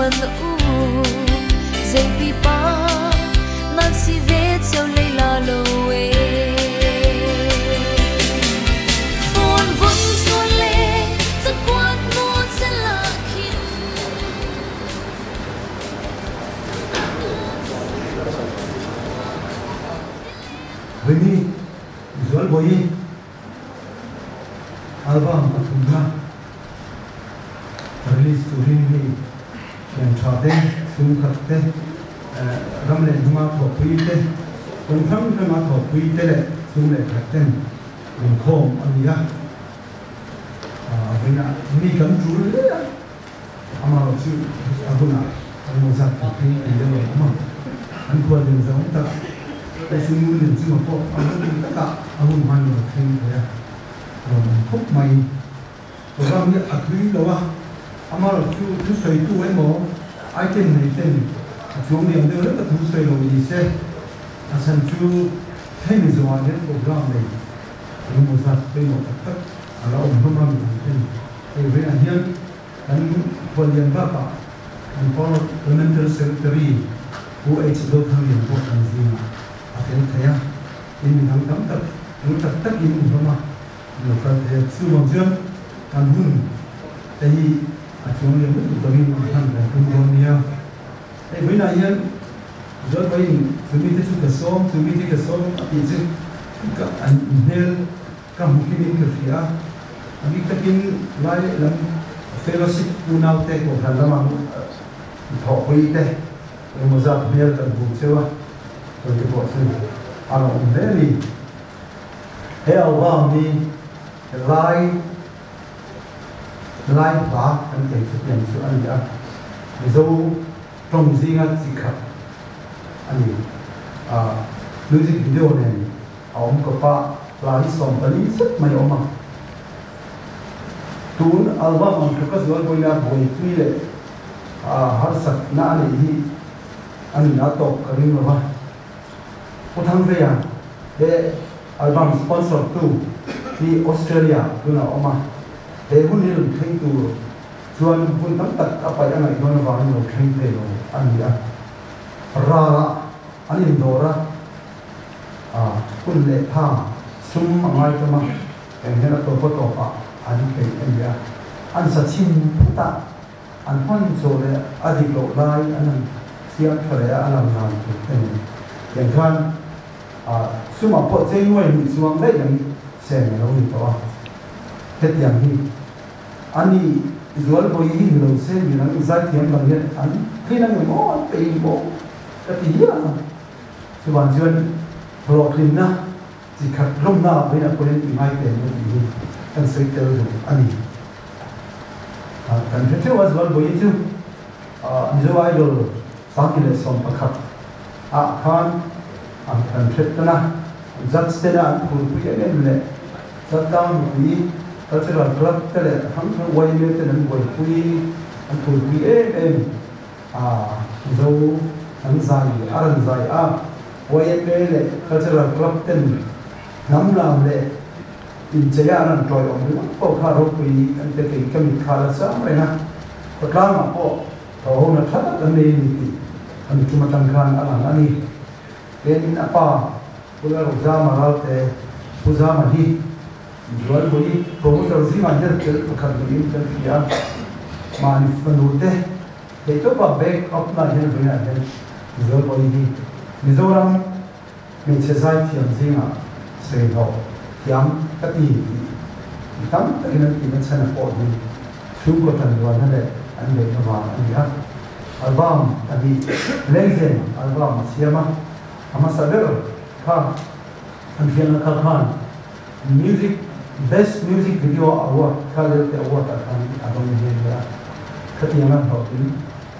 kan u zei pa nan si ve cheu lei la lo e phone vun chuan le cha quát mo che la khin. Vini Zualbawihi album pathumna release turin hei thian tha te, chhungkhat te, ram leh hnunga thawhpui te, kawng hrang hranga thawhpui te leh chhung leh khat ten inkhawm a ni a. Vawiinah mi kan tul hle a, amaherawh chu a hunah kan lo zat thei phei a ni lo awm a, an khual lian zawng tak Paihsung ngun lian chunga pawh a hun takah a hun hman lo thleng thei a, rawn awm khawp mai. Program hi a tui lo a, amaherawh chu thusawitu emaw item nei ten a chuang liam deuh lek a thusawi lo ni se, a chhan chu hemi zawhah hian program nei engemaw zat pawimawh tak tak a la awm hlawm a, midang ten hei velah hian kan khuallian bakah kan Parliamentary Secretary Pu H. Zothanglian pawh kan zingah a tel thei a, tin midang tam tak tul tak takin um hlawm a. Lo kal thei a, chuvang chuan kan hun te hi a chuang liam lutuk lovin a hman kan tum dawn nia. Hei vawiinah hian Zualvawiin chumi te chu ka sawm, chumi te ka sawm a tih chu ka an hmel ka hmu kimin ka hria a, a bik takin lai lam fellowship unau te kohhran lama thawhpui te engemaw zat hmel kan hmu cheu a, sawi te pawh chu a lo awm hle a ni. He album hi lai lai hla kan tei chu pian chu a ni a, Mizo tawng zinga chi khat a ni. Music video nen a awm kawp a, hla hi 14 zet mai a awm a. Tun album ang tluka zual pawhin a buaipui leh harsatna a neih hi a nuna tawp ka ring lo va. Pu Thangveia he album sponsor tu hi Australia tunah a awm a, he hun hi rawn thleng tur chuan hun tam tak a paih a ngaih dawn avangin lo thleng thei lo a ni a. Ralah an indawr a, hun leh tha sum a ngai tam a, eng hian a tawpa tawpah an peih a ni a. An sa chhin phut a. An hman zawh leh a dik loh lai an han siam tha leh a, a lang dan tur te nen tiang khan sumah pawh chei nuai hnih chuang daih ang sen a lo ni tawh a. Hetiang hi a ni Zualbawi hi ni lo se mi dang zaithiam dang hian an clean ang em aw an peih em aw ka ti hial a. Chuvang chuan hlawhtlinna chi khat hlawmna ah pawhin a pawhin ti ngai teh maw tih hi kan sawi tel duh a ni. Kan hre theuh a, Zualbawi chu Mizo Idol 2011 ah khan an kan hret tan a, judge tena an phurpui em em leh Chaltlang mipui Cultural Club te leh hrang hrang yma ten an buaipui an phurpui em em a, Mizo an zai a rawn zai a, yma leh Cultural Club ten hnam lam leh Incheia an rawn tawi awm ringawt pawh kha ropui an pe kei ka mit kha la chang reng a, khawtlangah pawh thawhhona tha tak an nei a ni tih a mitum atang khan a lang a ni. Tin, a pa Pu Lalrukzama Ralte, Pu Zama hi Zualpui promoter zingah hian tel pakhat niin kan hria a, mahni fanu te theihtawpa back up na hian vawiinah hian Zualpui hi Mizoram Hmeichhe zaithiam zingah sawihlawh thiam ka ti tih mi tam takin an tihna chhan a pawh hi chhungkaw tanrualna leh an beihna vang a ni a. Album pahnih Lengzem album a siam a, a hmasa ber kha an hriatna kha khan Music Best Music Video Award kha Lelte Award ah khan a dawng nghe nghe a, khatianga hlawhtling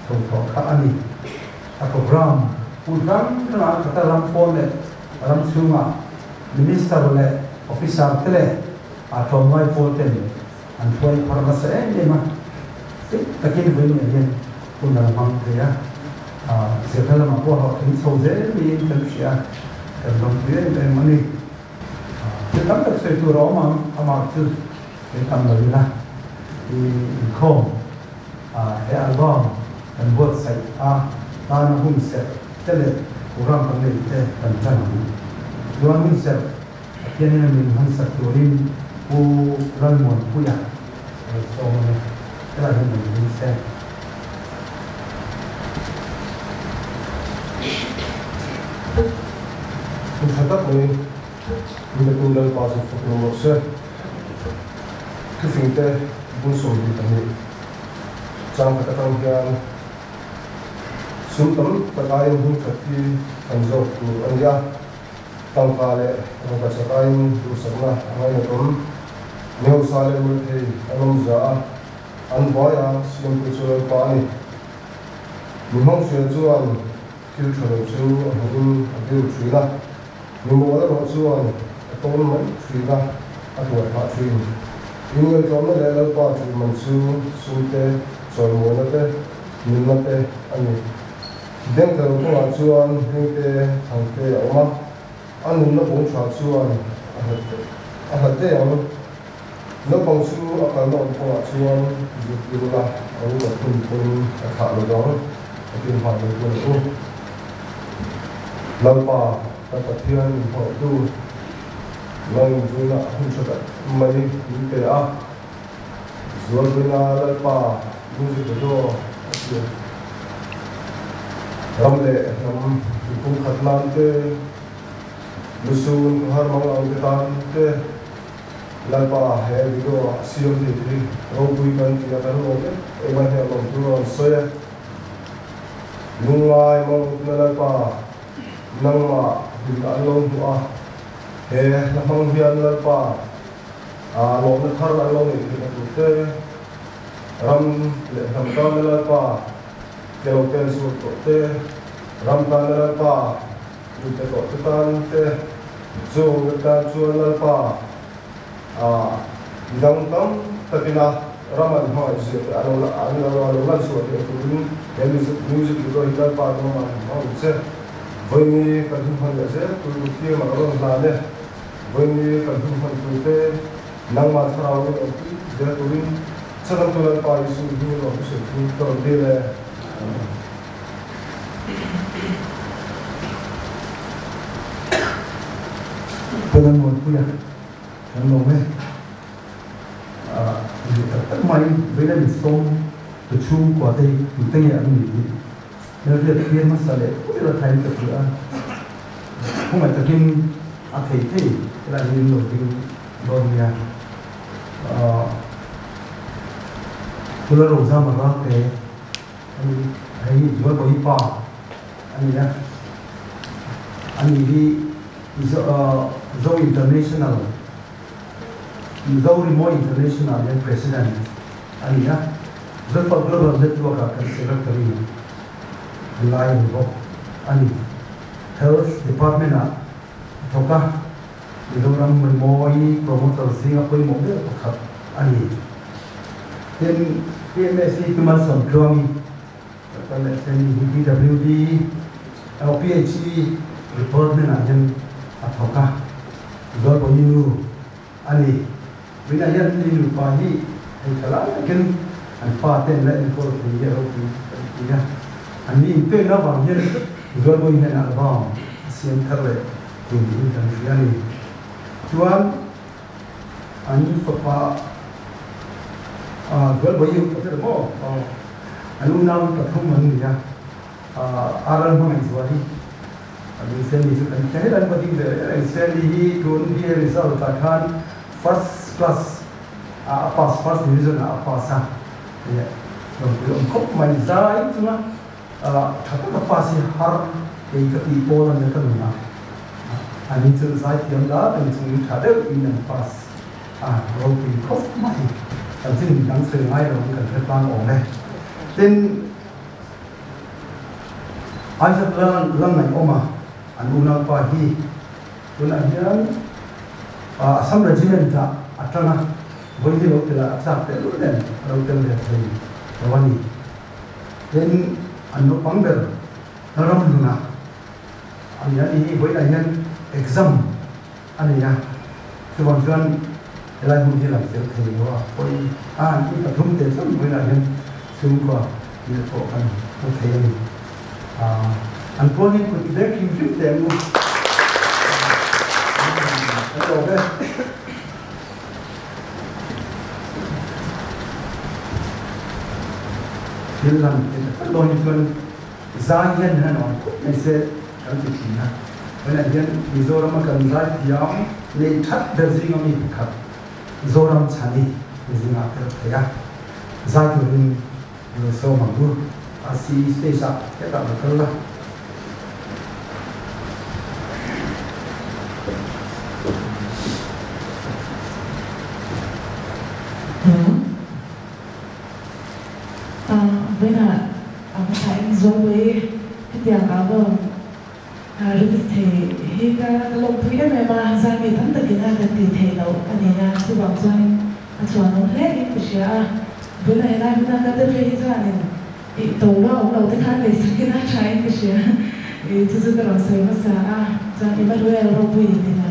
chho tawh kha a ni. A program hmun hrang hrangah Qatar ram pawn leh ram chhungah Minister leh Officer te leh a tlawmngai pawl ten an hruai phar nasa em em a, fit takin vawiin ah hian hun a la hmang thei a, zirna lamah pawh hlawhtling chho zel niin kan hria a, kan lawmpui em em a ni. Thil tam tak sawi tur a awm ang, amah chu sawi tam lo ila i inkhawm he album. kan buatsaih a tana hunserh te leh program kan neih te kan tan ang. Chuan hunserh Pathianin a min hmansak turin Pu Lalmuanpuia a rawn sawm a ni. Helai hian rawn ding se. Thu tha tak mai Rinatu Lalpa chu fak lo rawh se. Thufingte bul 22 chang khat atang hian sum tam tak aiin hming that hi kan zawk tur a ni a. Tangka leh rangka chak aiin duhsakna a ngainatawm. Mihausa leh mirethei an awm za a, an vai a, siamtu chu Lalpa a ni. Mi hmangsual chuan thil tha lo chu a hmuhin a biru thin a, mi mual erawh chuan a tawn mai thin a, a tuar phah thin. Inngaihtlawmna leh Lalpa tih man chu sum te, chawimualna te, nunna te a ni. Bengtalo kawngah chuan hmingte thangte a awm a, a nunna bawng tha chuan a hlat a hlat daih ang. Naupang chu a kalna awm kawngah chuan zirtir ula, a u a phun pawhin a thlah lo vang, a tin hmai lo tuan ang u. Lalpa, kan Pathian min hmangaihtu, nangin zuina a hun tha tak mai min pe a, Zualbuina Lalpa music video a siam. Ram leh hnam inpum khat nan te, lusun khawhar mang ang te tan te Lalpa he video a siam thei te hi ropui kan ti a, kan lawm em em a, heng lawm tur a rawn sawi a. Lungngai mangutna Lalpa nangmah hlimna an lo hmuh a, he hla hmang hian Lalpa Lawmna thar an lo neih theihna tur te, ram leh hnam tana Lalpa ke lo pen chhuak tawh te, ram tana Lalpa inpe tawh te tan te, chung tan chuan Lalpa midang tam takina ram an hmangaih zia te an lo lan chhuah theih turin he music video hi Lalpa ram an hmang che. Vawiini kan hun hman leh zel tur Luthiam a rawn hlan e. Vawiini kan hun hman turte nangmah thlarau in awm pui zel turin Chhanamtu Lalpa Isu hmingin awm sawi chu ka rawn dil e. Amen. Pu Lalmuanpuia kan lawm e. Ni tak tak mai Vawiina min sawm tu chhungkua te hi tute nge an ni tih Hmelhriat thlir hmasa leh pui la thain ka hria a, khawngah takin a thei thei helai hi min lo ding dawn nia. Pula Rozama Ralte a ni, hei hi Zualbawi pa a ni a, ani hi Zo International, Zo Rimawi International hian President a ni a, Zofa Global Network ah kan Secretary lai a ni bawk a ni. Health Department ah a thawk a, Mizoram rimawi promoter zinga pawimawh ber pakhat a ni. Tin, PMSC Tumalsawm Tluangi kan leh Seni hi PWD, LPHE Department ah hian a thawk a, Zualbawi nu a ni. Tunah hian mi nupa hi hei tha lai takin an fate an la enkawl thei hi a ropui kan ti a, an mi inpekna avang hian Zualbawi hian album a siam thar leh thei niin kan hria a ni. Chuan an fapa Zualbawi hi a hre maw? An unau pathum an ni a, Aral Hmangaihzuali Ani Sandy chu kan hria hian an va ding ve reng reng. Sandy hi tun BA result ah khan first class ah a pass, first division ah a pass a, ih lawmpui awm khawp mai zai chunga tha taka pass hi har kei ka tih pawl a nia ka nunah ani chu zai thiam la reng chungin tha deuh in an pass a, ropui khawp mai. Kan chin dang sawi ngai lo in kan hre tlang awm e. Tin. Isaac la ngaihawm a, an unaupa hi tunah hian Assam Regiment ah a tang a, vawi hi lo tel a chak teh lul nen a lo tel ve thei lo a ni. Tin, an naupang ber Lalramhluna a ni a, ni hi vawiinah hian exam a nei a, chuvang chuan helai hmun hi lang fel thei lo a, pawi a han ti pathum teh chuan vawiinah hian chhungkua leh pawh kan. Kan thei a ni. An puan hi kut bek hrim hrim teh ang u. Kan lawm e. Thil lan thei tak tak dawn hi chuan zai hian han awm khawp mai se kan ti thin a. Tunah hian Mizorama kan zai thiam neih that ber zinga mi pakhat Zoram Chhani zingah tel thei a. Zai turin Lo sawm ang u. A si stage ah hetah lo kal la. Vawiinah a hmasain Zoe hetiang album release thei hi ka lawmpui em em a, zami tam takin a kan tih theih loh a ni a, chuvang chuanin a chhuanawm hle in ka hria a. Tuna helai hmuna ka te phei hi chuanin ih to lo awm lo te khan lei sakin a tha in ka hria. Ih chu chu ka rawn sawi hmasa a, chuan Emmanuel Ropui tina.